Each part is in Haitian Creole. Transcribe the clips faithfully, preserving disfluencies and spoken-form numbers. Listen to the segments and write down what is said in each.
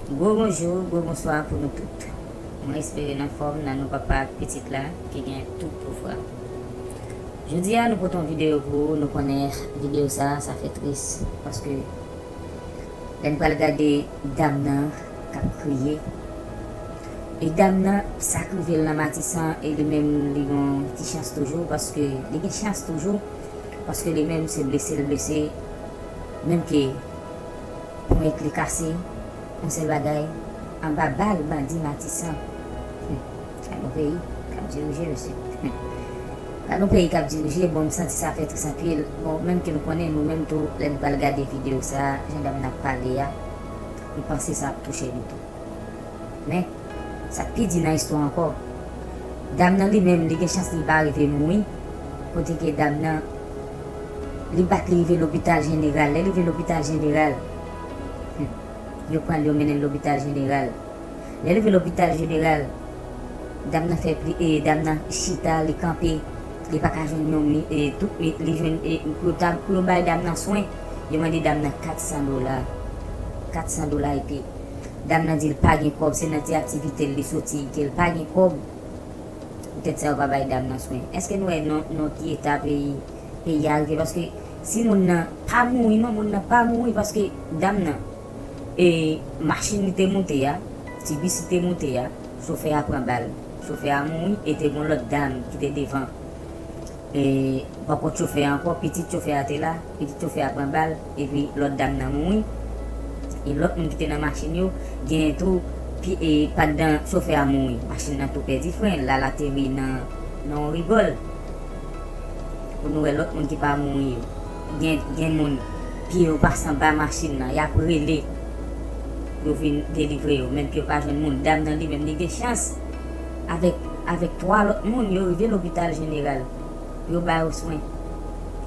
Gwo bonjou, gwo bonswa pou nou tout. Mwen espere n anfòm nan non Papa ak Pitit la ki gen tout pouvwa. Jodi a nou pote yon videyo pou ou, nou konnen videyo sa, sa fè tris, paske lè n pral gade dam nan k ap kriye, e dam nan sa k rive l nan Matisan, e li menm li gon ti chans toujou, paske li gen chans toujou, paske li menm se blese l blese, menm ke ponyèt li kase, yon sèl bagay, anba bal bandi Matisan. Hmm. Gade yon peyi k ap dirije, mesye. Hmm. Gade yon peyi k ap dirije, bon, m santi sa fè tris anpil. Bon, menm ke m konnen nou menm tou, lè n pral gade videyo sa, jan dam nan ap pale a, m panse sa ap touche nou tou. Men, sa k pi di nan istwa ankò, dam nan li menm, li gen chans li pa rive mouri, kote ke dam nan, li bat, li rive lopital jeneral. Lè li rive lopital jeneral, hmm, yo pran l, yo mennen l lopital jeneral. Lè li rive lopital jeneral, dam nan fè pli, e, dam nan chita, li kanpe, li pa ka jwenn yon mi, e, tout mi, li jwenn, e, pou yo ta, pou yo bay dam nan swen, yo mande dam nan kat san dola. Kat san dola epi dam nan di l pa gen kòb, se nan ti aktivite l li soti, ke l pa gen kòb. Poutèt sa yo pa bay dam nan swen. Èske nou wè nan, nan ki eta peyi, peyi a rive? Paske si moun nan pa mouri non, moun nan pa mouri paske dam nan, e, machin li te moute a, ti bis li te moute a, chofè a pran bal. Chofè a mouri e te gon lòt dam ki te devan. E, pa kont chofè a ankò, pitit chofè a te la, pitit chofè a pran bal, epi lòt dam nan mouri. E lòt moun ki te nan machin yo, genyen tou, pi, e, pandan chofè a mouri, machin nan tou pèdi fren, l al ateri nan, nan yon rigòl. Pou nou wè lòt moun ki pa mouri yo. Gen, gen moun, pye yo pase anba machin nan, y ap rele, yo vin delivre yo, menm ke yo pa jwenn moun. Dam nan li menm, li gen chans, avèk, avèk twa lòt moun, yo rive lopital jeneral. Yo ba yo swen.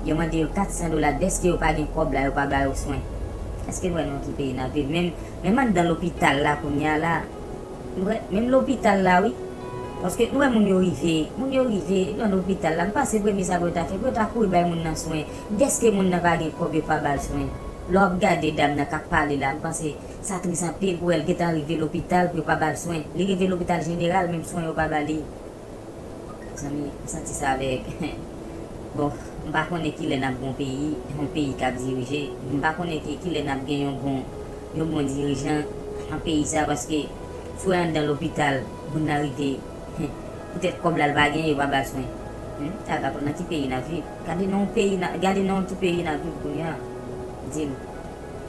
Yo mande yo kat san dola, dèske yo pa gen kòb la, yo pa ba yo swen. Èske nou wè nan ki peyi n ap viv? Menm, menm anndan lopital la kounye a la, nou wè, menm lopital la, wi. Paske nou wè moun yo rive, moun yo rive nan lopital la, m panse premye sa pou yo ta fè, pou yo ta kouri bay moun nan swen. Dèske moun nan pa gen kòb, yo pa ba l swen. Lè w ap gade dam nan k ap pale la, m panse sa tris anpil pou wè l gentan rive lopital, pou yo pa ba l swen. Li rive lopital jeneral, menm swen yo pa ba li. Zanmi, m santi sa avèk, bon, m pa konnen kilè n ap gen yon peyi, yon peyi k ap dirije. M pa konnen ki, kilè n ap gen yon bon, yon bon dirijan nan peyi sa, paske si w wè anndan lopital, moun nan rive, poutèt kòb la l pa gen, yo pa ba l swen. Hmm? Sa pa konn nan ki peyi n ap viv. Gade nan yon peyi, n a- gade nan yon ki peyi n ap viv kounye a. Di m.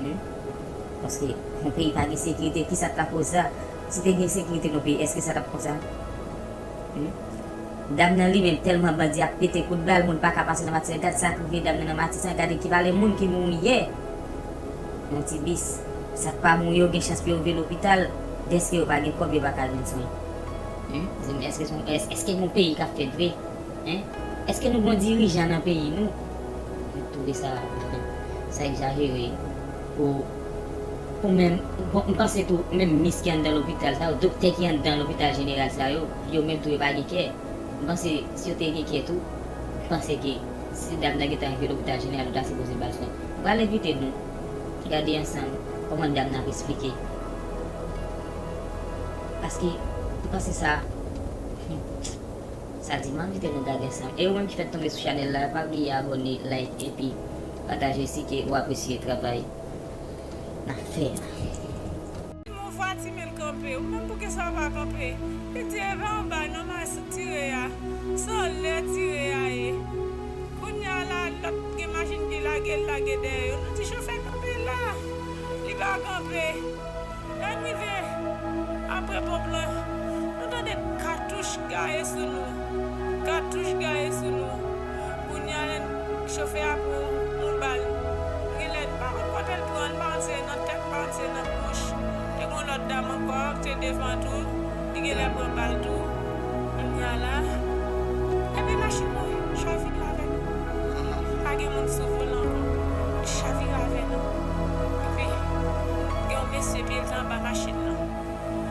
Hmm? Paske yon peyi pa gen sekirite, kisa k ka koz sa? Si te gen sekirite nan peyi, èske sa t ap konsa? Hmm? Dam nan li menm, tèlman bandi ap pete kout bal, moun pa ka pase nan Matisan. Gad sa k rive dam nan nan Matisan, gade ki valè moun ki mouri yè. Yon ti bis. Sa k pa mouri yo gen chans pou yo rive lopital, dèske yo pa gen kòb, yo pa ka jwenn swen. Hmm? Di m, èske se yon- èske, èske gen yon peyi k ap fèt vre? Hein? Èske nou gon dirijan nan peyi nou? Mwen twouve sa, sa egzajere. Pou, pou menm, bon, m panse tou, menm mis ki anndan lopital sa yo, doktè ki anndan lopital jeneral sa yo, yo menm tou yo pa gen kè. M panse, si yo te gen kè tou, m panse ke si dam nan gentan rive lopital jeneral, yo ta sipoze ba l swen. M pral envite nou gade ansanm kòman dam nan ap esplike. Paske, m panse sa, hmm, sa di m anvite nou gade ansanm. E ou menm ki fèk tonbe sou chanèl la, pa bliye abòne, like, epi pataje si ke ou apresye travay n ap fè a. Yon vwati men l kanpe, ou menm poukisa w pa kanpe? Li di, e pa anba non, m al sou tire a. Se anlè tire a ye. Kounye a la, lòt gen machin ki lage, l lage dèyè yo. Nou di chofè kanpe la. Li pa kanpe. Lè n rive apre ponp lan, nou tande katouch gaye sou nou. Katouch gaye sou nou. Kounye a, lè n- chofè a pran yon bal. Genlè, m pa konn kote l pran l, m pa konn si se nan tèt, m pa konn si se nan bouch. Te gen yon lòt dam ankò ki te devan tou. Li genlè pran bal tou. Kounye a la, epi machin nan chavire avè nou. Pa gen moun sou volan ankò. Li chavire avè nou. Epi, gen yon mesye pye l te anba machin nan.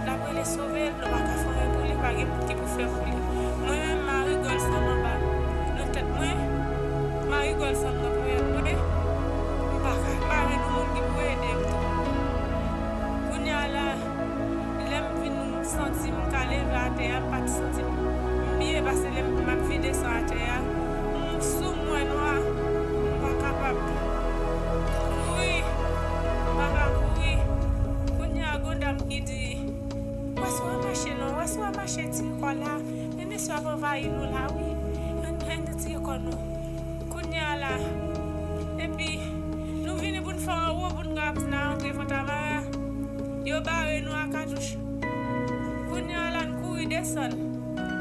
L ap rele sove l, nou pa ka fè anyen pou li, pa gen moun ki pou fè pou li. Mwen menm, m a rigòl san m anba nan tèt mwen, m a rigòl san m nan ponyèt mwen, m pa ka, m pa jwenn yon moun ki pou ede m tou. Kounye a la, santi m ka leve atè a, m pa t santi m byen pase lè m ap vide san atè a. M sou mwen nwa, m pa kapab kouri, m pa ka kouri. Kounye a, gon dam ki di, "Wè si w a mache non, wè si w a mache ti kò la, men mesye ap anvayi nou la wi. Ann, ann retire kò nou." Kounye a la, epi nou vini pou n fè anwo pou n ka antre Fontamara. Yo bare nou ak katouch. Kounye a la, n kouri desann.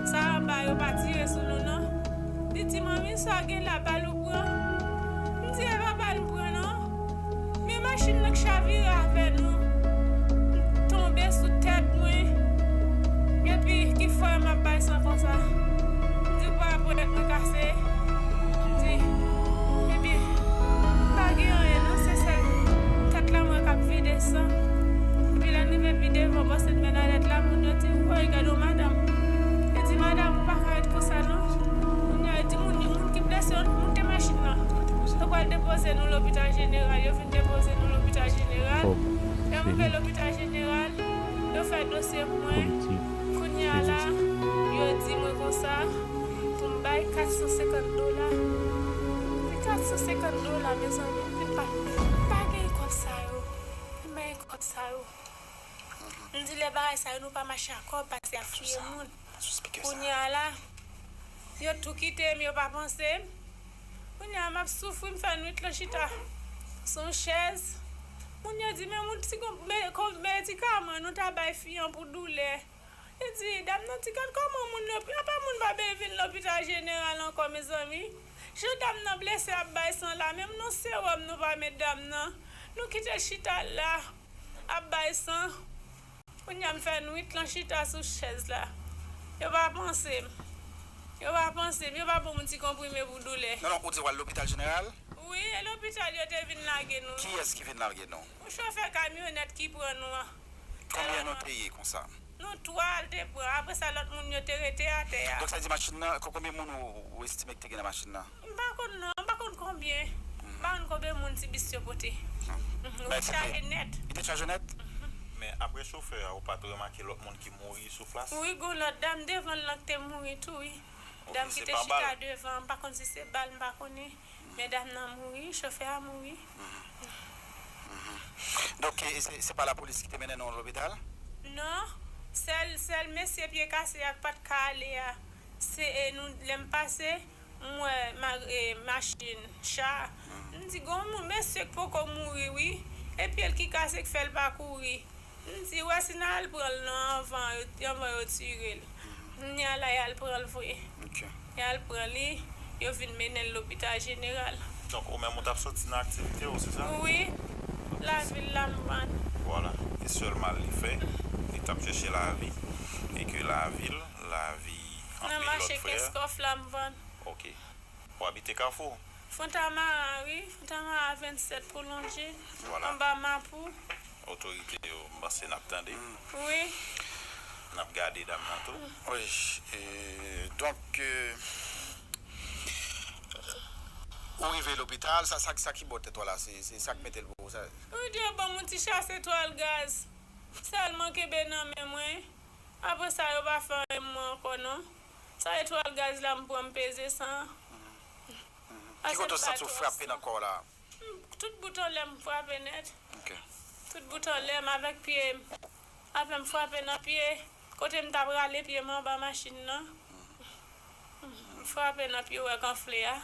Sa anba yo pa tire sou nou non. Li di, "Manmi, sa gen la, bal ou pran?" M di, "E pa bal m pran non." Men machin nan k chavire avè nou, tonbe sou tèt mwen. Epi ki fè m ap bay san konsa. M di, "Bra ponyèt mwen kase." M di, "Ebyen, m pa gen anyen non, se sèl tèt la mwen k ap vide san." Epi lè n rive pi devan bò Sent Bènadèt la, moun yo di, "Woy, gade yon madanm." Yo di, "Madanm, ou pa ka ret konsa non." Kounye a, yo di, "Moun, moun ki blese yo, monte machin nan. Yo pral depoze nou lopital jeneral." Yo vin depoze nou lopital jeneral. Lè m rive lopital jeneral, yo fè dosye pou mwen. Kounye a la, yo di mwen konsa, pou m bay kat san senkant dola. M di, "Kat san senkant dola, mezanmi, m pa, m pa gen kòb sa yo. M pa gen kòb sa yo." M di, "Lè bagay sa yo, nou pa mache ak kòb, pase ap touye moun." Kounye a la, yo tou kite m, yo pa panse m. Kounye a, m ap soufri, m fè nwit lan chita sou yon chèz. Moun yo di, "Men moun ti kon-, men kon-, medikaman nou ta bay fi an pou doulè." Li di, "Dam nan di, gad kòman moun lopi-, apa moun pa bezwen vin lopital jeneral ankò, mezanmi. Jan dam nan blese ap bay san la, menm non sewòm nou pa met dam nan. Nou kite l chita la, ap bay san." Kounye a m fè nwit lan chita sou chèz la. Yo pa panse m. Yo pa panse m. Yo pa ban m ti konprime pou doulè. Non, non, ou di w al lopital jeneral? Wi, e lopital yo te vin lage nou. Kiyès ki vin lage nou? Yon chofè kamyonèt ki pran nou an. Konbyen nou te ye konsa? Nou twa l te pran. Apre sa, lòt moun yo te rete atè a. Donk, sa di machin nan, ko-, konbyen moun ou, ou estime ki te gen nan machin nan? M pa konn non, m pa konn konbyen. M pa konn konbyen moun ti bis yo pote. Mhm, li te chaje nèt. Li te chaje nèt? Mhm. Men apre chofè a, ou pa t remake lòt moun ki mouri sou plas? Wi, gon lòt dam devan l lan ki te mouri tou, wi. Dam ki te chita devan, m pa konn si se bal, m pa konnen. Men dam nan mouri, chofè a mouri. Mhm. Mhm. Donk, e, se, se pa lapolis ki te mennen nou lopital? Non. Sèl, sèl mesye pye kase a k pa t ka ale a. Se, e, nou, lè m pase, m wè ma-, e, machin, cha. M di, "Gon moun, mesye k poko mouri, wi. E pye l ki kase k fè l pa kouri." M di, "Wè si n al pran l non anvan yo, anvan yo tire l." Kounye a la, y al pran l vre. Ok. Y al pran li, yo vin mennen l lopital jeneral. Donk, ou menm, ou t ap soti nan aktivite w, se sa? Wi. Lavil la, m vann. Vwala. E sèl mal li fè, li t ap chèche lavi. E ke lavil, lavi anpil lòt frè. Nan mache Kenskòf la, m vann. Ok. Ou abite Kafou? Fontamara, wi. Fontamara vennsèt pou lonje. Vwala. Anba Mapou. Otorite yo, m panse n ap tande. Wi. N ap gade dam nan tou. Wi, e, donk, e, ou rive lopital, sa, sa, sa ki bò tèt ou la, se, se sa k mete l pou ou, sa? Wi, yo ban m yon ti chase twal gaz. Sèlman kenbe nan men mwen. Apre sa, yo pa fè anyen mwen ankò, non. Sa e twal gaz la m pran m peze san. Ki kote w santi w frape nan kò w la? M, tout bout anlè m frape nèt. Ok. Tout bout anlè m avèk pye m. Apre m frape nan pye. Kote m t ap rale pye m anba machin nan. M frape nan pye w wè k anfle a.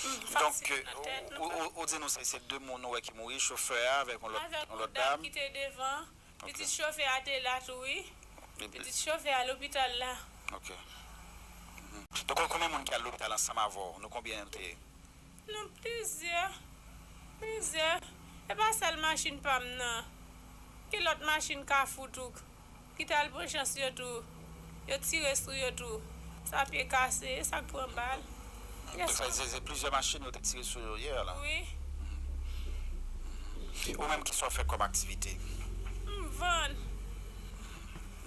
M fatige nan tèt, nan pa. Donk, ou, ou, ou di nou se, se de moun ou wè ki mouri, chofè a avèk yon lòt, yon lòt dam. Avèk yon dam ki te devan. Ok. Pitit chofè a te la tou, wi. Pitit chofè a lopital la. Ok. Mhm. Donk, konbyen moun ki al lopital ansanm avè w? Nou konbyen nou te ye? Nou plizyè. Plizyè. E pa sèl machin pa m nan. Gen lòt machin Kafou tou ki t al pran chans yo tou. Yo tire sou yo tou. Sa pye kase, sa k pran bal. Donk, sa vle di se plizyè machin yo te tire sou yo yè la? Wi. Ou menm, kisa w fè kòm aktivite? M vann.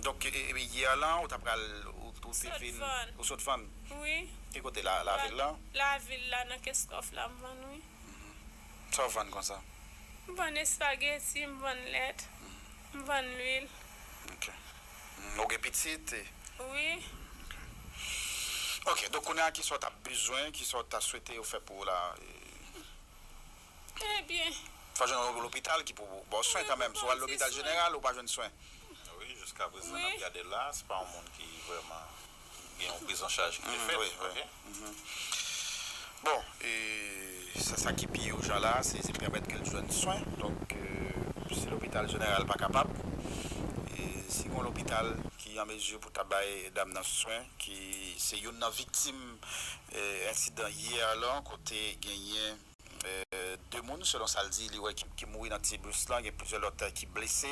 Donk, e, e, yè lan, ou ta pral, ou, ou te vin, ou sot vann? Wi. Ki kote la, lavil la? Lavil la, nan Kenskòf la, m vann, wi. Sa w vann konsa? M vann espageti, m vann lèt, m vann lwil. Ok. Mm, ou gen pitit? E- Wi. Ok, donk kounye a, kisa w t ap bezwen, kisa w ta swete yo fè pou ou la? E- Ebyen, Fò jwenn yon lopital ki pou ba w swen kanmenm. Si w al lopital jeneral, ou pa jwenn swen. Wi, jiska prezan Wi. N ap gade l la, se pa yon moun ki vrèman gen yon prizanchaj ki te Mm, fèt. wi, wi. Ok? Bon, e, sa, sa ki pi ijan la, se, se pèmèt ke l jwenn swen. Donk, e, si lopital jeneral pa kapab, e, si gen yon lopital ki an mezi pou ta bay dam nan swen, ki se youn nan viktim, e, ensidan yè lan, kote genyen, e, de moun, selon sa l di, li wè ki, ki mouri nan ti bis lan, gen plizyè lòt, e, ki blese.